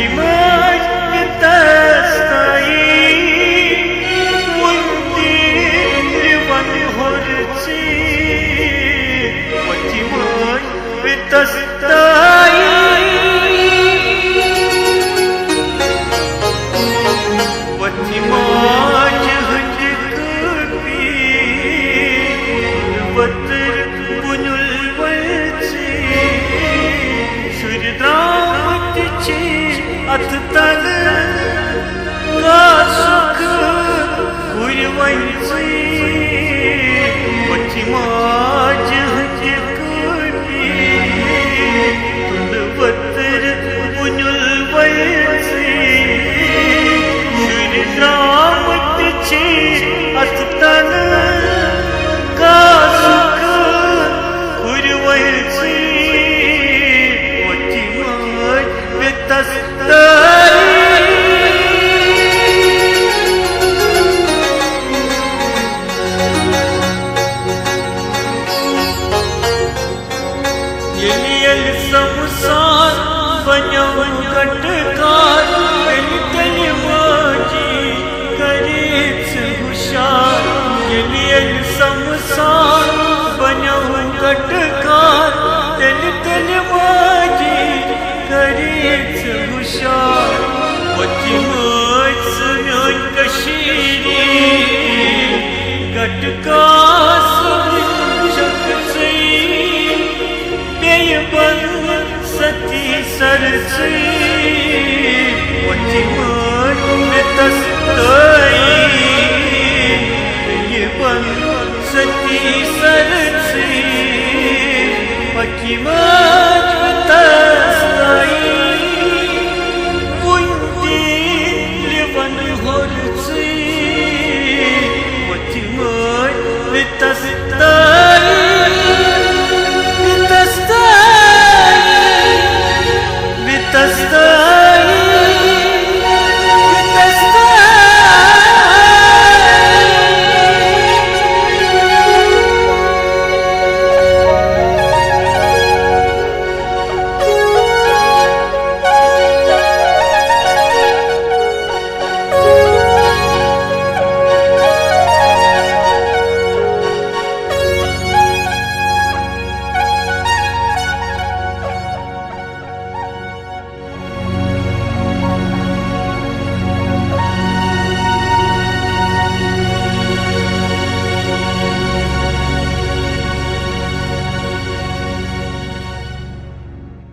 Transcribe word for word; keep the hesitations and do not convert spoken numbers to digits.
ماجہِ پِتس تائی، وُنہِ تہِ وَنہٕ ہورٕ ژٕے۔ وۄتھِ ماجہِ پِتس تائی، وۄتھِ ماجہِ ہٕنٛدِ کٲپی، وۄتٕر بُنیُل ؤژھٕے۔ شُرۍ درٛامٕتۍ چھِ اَتھٕ تَلہٕ، گاسُک کُرۍ وۄنۍ ژٕے۔ وۄتھِ ماجہِ ہٕنٛدِ کٲپی، تُلہٕ وۄتٕر بُنیُل ؤژھٕے۔ شُرۍ درٛامٕتۍ چھِ اَتھٕ تَلہٕ، گاسُک کُرۍ وۄنۍ ژٕے۔ وۄتھِ ماجہِ پِتس تائی۔ ییٚلہِ، ییٚلہِ سمسار بنیو گٹہٕ کار، تیٚلہِ، تیٚلہِ ماجی کریے ژٕ ہُشار۔ ییٚلہِ، ییٚلہِ سمسار بنیو گٹہٕ کار، تیٚلہِ، تیٚلہِ ماجی کریے ژٕ ہُشار۔ وۄتھِ مٲج ژٕ میٲنۍ کٔشیٖرِ، گٹہٕ کاسہٕ چھکھ ژٕے، بیٚیہِ بنہٕ ستی سرسٕے۔ وۄتھِ مٲج پِتس تائی، بیٚیہِ بنہٕ ستی سرسٕے۔ پکہِ ماجہِ پِتس تائی، وُنہِ تہِ وَنہٕ ہورٕ ژٕے۔ وۄتھِ مٲج پِتس